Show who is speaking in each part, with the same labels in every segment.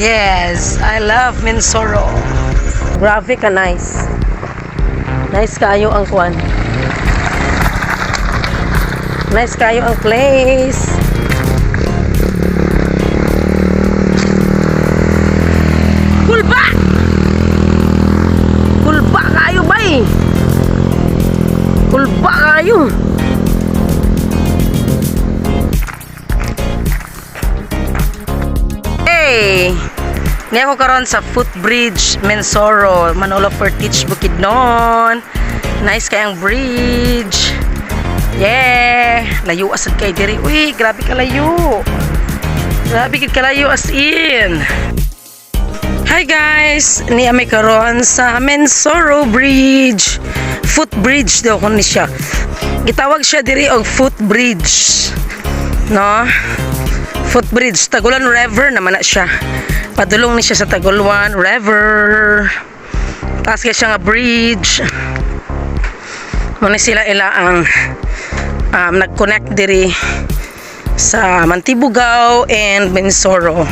Speaker 1: Yes, I love Minsoro. Grabe ka nice. Nice kayo ang kuan. Nice kayo ang place. Kulba! Kulba kayo bay! Kulba kayo! Hey! Niya ko karon sa footbridge Mensoro, Manolo Fortich, Bukidnon. Nice kayang bridge. Yeah! Layo asad kay diri. Uy, grabe kalayo. Grabe kid kalayo as in. Hi guys! Niya may karon sa Mensoro Bridge. Footbridge daw kun ni siya. Gitawag siya diri og footbridge. No? Footbridge, Tagulan River naman na siya. Padulong ni siya sa Taguluan River. Taas kay siya nga bridge. Muna sila ila ang nag-connect diri sa Mantibugao and Mensoro.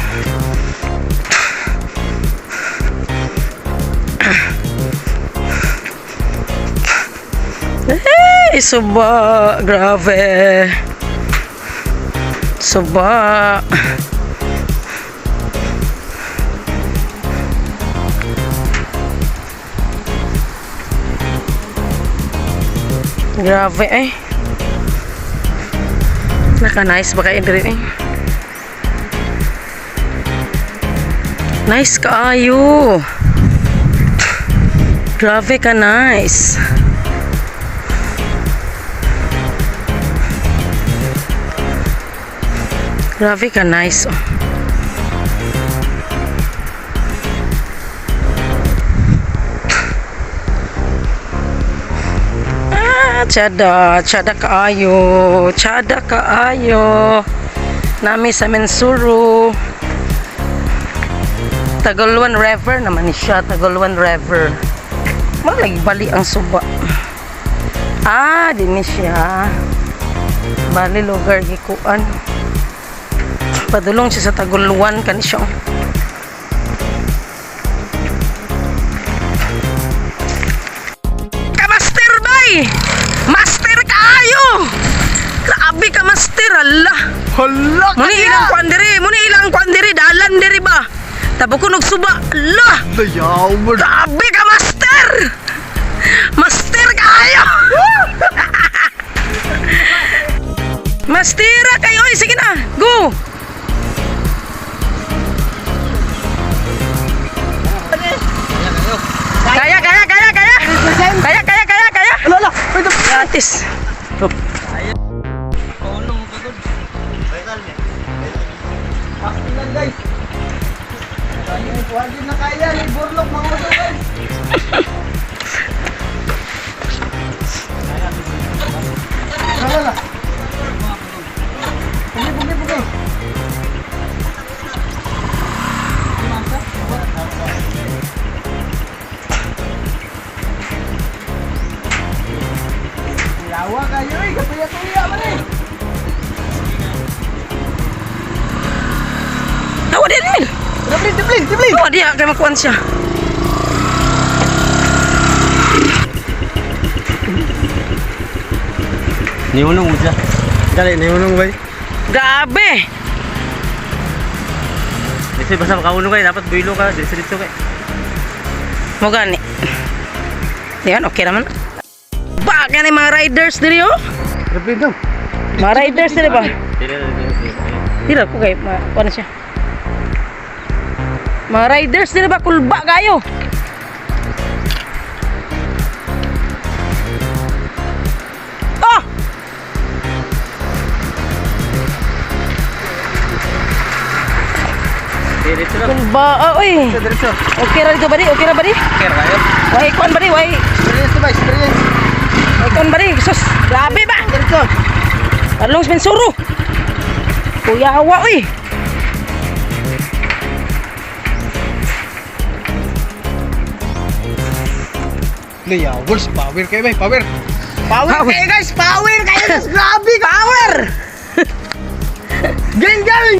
Speaker 1: Hey, suba, grabe. Suba. Grabe eh. Naka-nice ba kayo diri eh? Nice kaayo. Grabe ka nice. Grabe ka nice. Oh. Ah, tsada, tsada kaayo, tsada kaayo. Nami sa Mensuro. Tagoluan River naman ni siya, Tagoluan River. Malay bali ang suba. Ah, din ni siya. Bali lugar gikuan. Padulong siya sa Taguluan kani siya. Oh. Ka master bay! Master kaayo! Grabe ka master, ala.
Speaker 2: Hala ka
Speaker 1: Muni ilang kuan diri, muni ilang kuan diri, dalan diri ba? Tabo ko nagsuba. Ala!
Speaker 2: Dayaw mo.
Speaker 1: Grabe ka master! Master kaayo! Mastera kayo! Oy, sige na! Go! Kaya, kaya, kaya, kaya! Kaya, kaya, kaya, kaya!
Speaker 2: Ala, ala. Wait,
Speaker 1: Gratis!
Speaker 2: Tingnan guys. Kaya ni Buhagin na kaya ni Burlok mga uso guys. Ala, ala. Pugi, pugi, pugi. Yawa kayo eh, katuya-tuya man eh.
Speaker 1: Tawa din, Emil!
Speaker 2: Diblin, diblin, diblin.
Speaker 1: Tawa diya, kay makuan siya.
Speaker 3: Niunong mo siya.
Speaker 2: Dali, niunong bay.
Speaker 1: Grabe!
Speaker 3: Kasi basta makaunong kayo, dapat builo ka, diretso kayo.
Speaker 1: Mo gani. Yan, okay naman. Baka ni mga riders diri oh.
Speaker 2: Diblin daw.
Speaker 1: Mga riders diri ba?
Speaker 3: Dire, dire, dire.
Speaker 1: Dira ko kay ma kuan na siya. Mga riders diri ba kulba kayo? Oh!
Speaker 3: Diretso lang.
Speaker 1: Kulba, ah, oy.
Speaker 2: Diretso.
Speaker 1: Okay ra dito ba di? Okay ra ba di?
Speaker 3: Care kayo.
Speaker 1: Way kuan ba di? Way
Speaker 2: Experience to ba? Experience.
Speaker 1: way kuan ba di? Sus, grabe ba?
Speaker 2: Diretso.
Speaker 1: Along sa Mensuro. Kuya hawa oy.
Speaker 2: Leia, Wolves, power kayo bay, power. Power,
Speaker 1: Power.
Speaker 2: kayo guys, power kayo guys, grabe
Speaker 1: Power!
Speaker 2: Gang gang!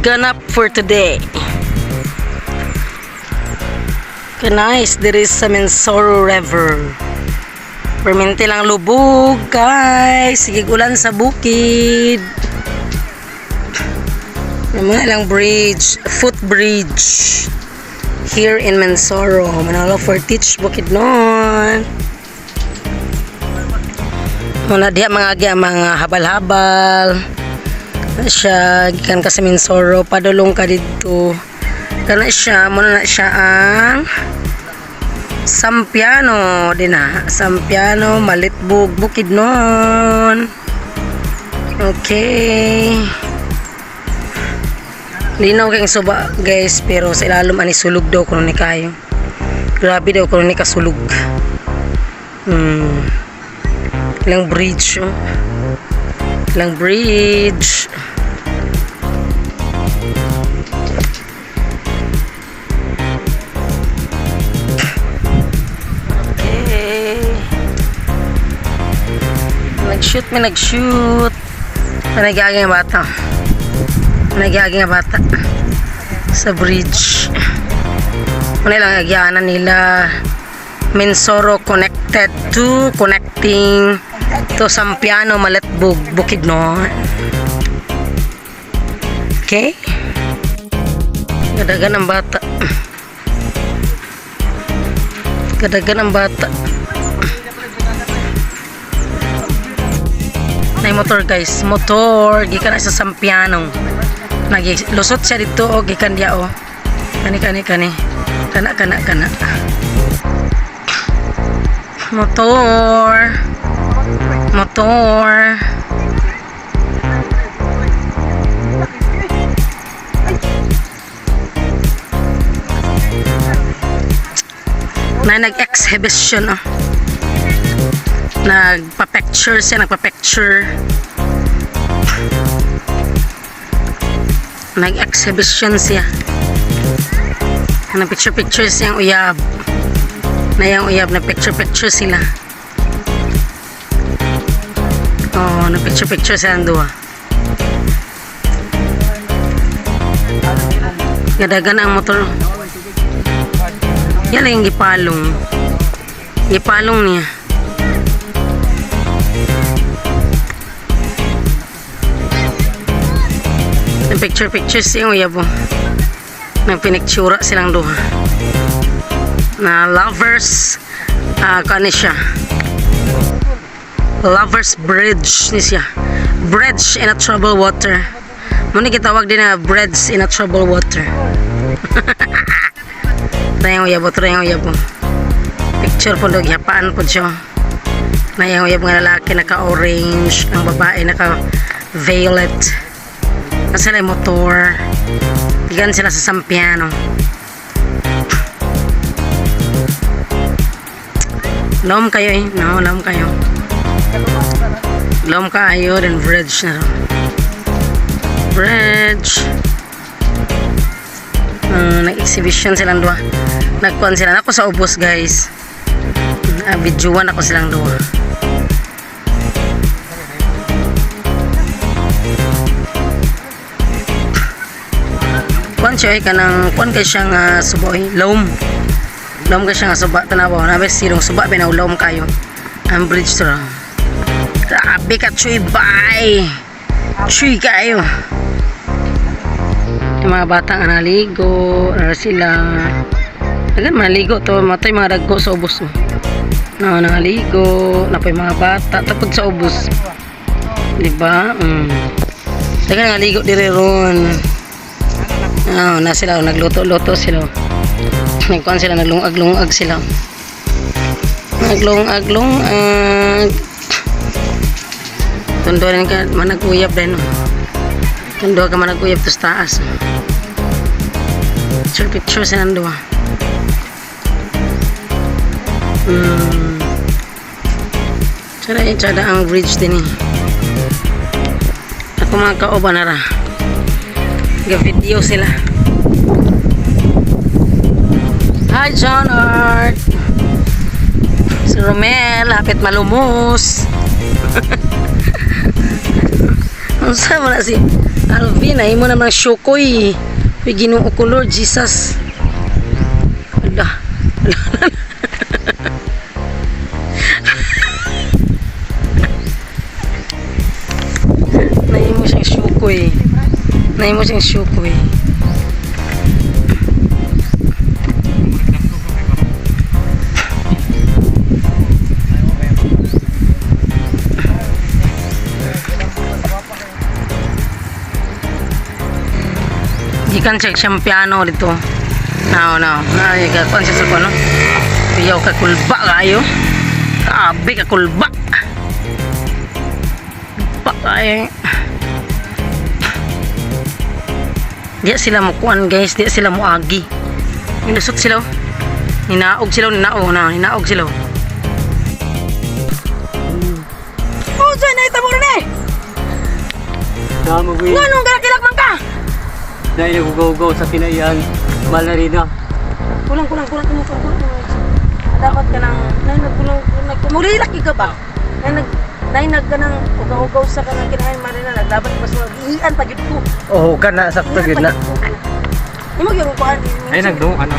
Speaker 1: Ganap for today. Okay, nice. There is sa Mensoro River. Perminti lang lubog, guys. Sige, ulan sa bukid. Yung mga ilang bridge, footbridge here in Mensoro, Manolo Fortich, Bukidnon. Muna diha mga agi ang mga habal-habal. Na siya gikan ka sa Mensoro, padulong ka didto. Kana siya, muna na siya ang Sampiano din na. Sampiano, Malitbog, Bukidnon. Okay. Linaw kayong suba, guys, pero sa ilalom ani sulog daw kuno ni kayo. Grabe daw kuno ni kasulog. Ilang bridge, oh. Ilang bridge. Okay. Nag-shoot may nag-shoot. Nag-aagi nga bata. Nag-aagi nga bata. Sa bridge. Ano lang agyaanan nila. Mensoro connected to connecting to Sampiano, Malitbog, Bukidnon. Okay? Gadagan ang bata. Gadagan ang bata. Nay motor, guys, motor gikan na sa Sampiano. Nagi lusot siya dito o gikan diya o. Kani kani kani. Kana kana kana. Motor. Motor. Na nag-exhibition oh. Nagpa-picture siya, nagpa-picture. Nag-exhibition siya. Nag-picture-picture siyang uyab. Na yung uyab, nag-picture-picture sila. Oh, nag-picture-picture silang duha. Gadagan ang motor. Yan lang yung gipalong. Gipalong niya. Nag picture picture siyang uyab oh. Nagpiniktsura silang duha. Na lovers ah kani siya. Lovers Bridge ni siya. Bridge in a troubled water. Muna gitawag din na bridge in a troubled water. Tayang uyab oh, tayang uyab oh. Picture po dog yapaan po siya. Na yung uyab nga lalaki naka-orange, ang babae naka-violet. Nasa sila yung motor. Gikan sila sa Sampiano. Lom kayo eh. No, lom kayo. Lom kayo, then bridge na ro. Bridge. Nag-exhibition silang duha. Nagkuan sila. Ako sa ubos, guys. Videoan ako silang duha. Kuan siya eh, kanang kuan kay siya nga suba eh, loam. Loam kay siya nga suba tanawa. Na silong suba binaw loam kayo. Ang bridge to ra. Grabe ka chuy bay. Chuy kayo. Yung mga bata nga naligo, nara sila. Dagan maligo to, matay mga dagko sa ubos. Oh. No, nangaligo, napoy mga bata tapos sa ubos. Di ba? Dagan naligo dire ron. Oh, na sila, oh, nagluto-luto sila. Nagkuan sila, naglungag-lungag sila. Naglungag-lungag. Tundo rin ka, managuyab din. Oh. Tundo ka managuyab to sa taas. Picture, picture silang duha. Tsada yun, tsada ang bridge din eh. Ako mga kauban na ra. Ga-video sila. Hi, John Art! Si Romel, hapit malumos. Unsa mo na si Alvin, ay mo naman syukoy. Uy, Ginoo ko, Lord Jesus. Ala. Ala. Nahimo siyang syukoy. Nahimo siyang syukoy. Gikan siya siyang piano dito. No, no. Na, kuan siya sa kuan, no? Iyaw ka kulba kayo. Grabe ka kulba. Kulba kayo. Di sila mo kuan, guys, di sila mo agi. Minusot sila, oh. Ninaog sila, oh, ninaog na, ninaog sila, oh. Oh, saan na itabo rin eh?
Speaker 3: Tama ko.
Speaker 1: Nga nung galakilak man ka?
Speaker 3: Dahil nagugaw-gaw sa kinaiyan. Malarina.
Speaker 1: Kulang, kulang, kulang, kulang, kulang, kulang. Dapat ka nang, nay, nagkulang, nag, mulilaki ka ba? Nay, nag, nay, nag ka nang, ugaw-ugaw sa ka nang kinain, marina, dapat mas mag-iian pa gyud ko.
Speaker 2: Oh, kana sakto
Speaker 1: Iian
Speaker 2: gid
Speaker 1: pa
Speaker 2: na.
Speaker 1: gyud ko. Imo gyud ko kuan.
Speaker 4: Ay, nagdo. Ano?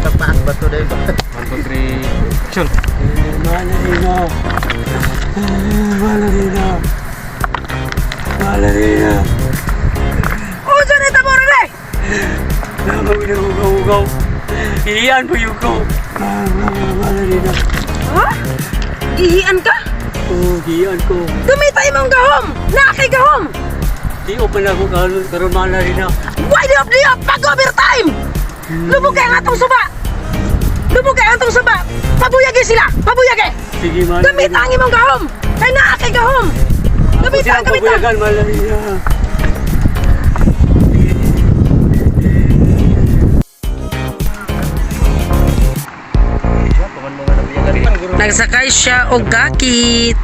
Speaker 2: Tapaak ba to dai ba?
Speaker 4: 1, 2, 3. Action!
Speaker 3: Malarina. Malarina. Malarina.
Speaker 1: Oh, saan ito mo rin eh?
Speaker 3: Tama ko nagugaw-ugaw. Iyan po yung ko. Malarina.
Speaker 1: Ha? Iian ka?
Speaker 3: Oo, iyan ko.
Speaker 1: Dumita imong gahom! Naakay gahom!
Speaker 3: Di open ako karon karon malarina.
Speaker 1: Why di up di up? Pag overtime! Lubog kay ang atong suba! Lubog kay ang atong suba! Pabuyagi sila! Pabuyagi!
Speaker 3: Sige, malarina.
Speaker 1: Gamita ang imong gahom! Kay naa kay gahom! Gamita,
Speaker 3: Silang
Speaker 1: gamita!
Speaker 3: pabuyagan, malarina.
Speaker 1: Nagsakay siya og gakit.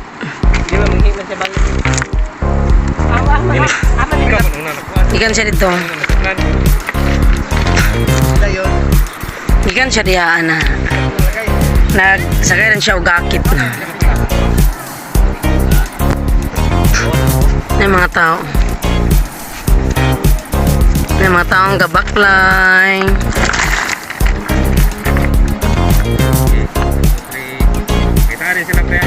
Speaker 1: Ikan siya dito. Ikan siya diha ana. Nagsakay rin siya og gakit na. May mga tao. May mga taong gabaklay.
Speaker 4: Kita rin sila pre.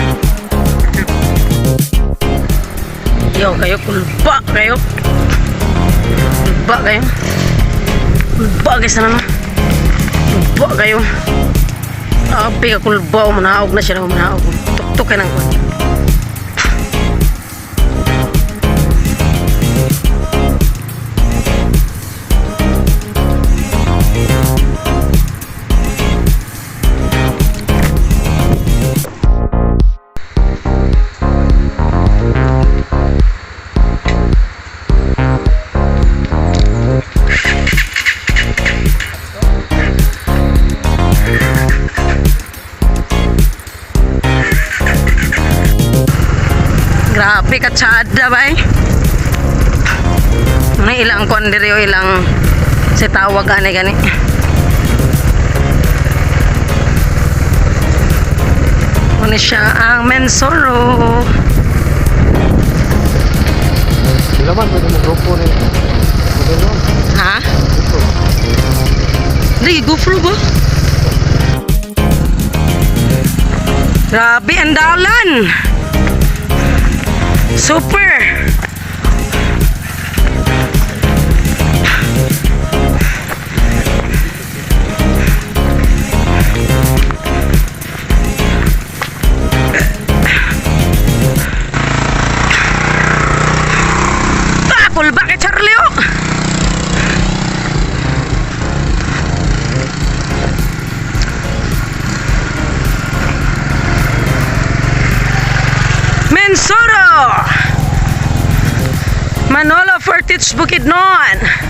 Speaker 1: Yo, kayo, kulba kayo. Kulba kayo. Kulba kayo sa naman. Kulba kayo. Api ka kulba, manaog na siya, manaog. Tuktok ka ng kwan. Grabe ka tsada ba eh. Ano ilang kwan diri o ilang si tawag ani gani. Ano siya ang Mensoro.
Speaker 4: Sila man, pwede mo grupo ni.
Speaker 1: Ha? Hindi, GoPro ba? Grabe ang dalan! Super! Ah, pulba kay Charlie oh! Mensoro! Manolo Fortich Bukidnon!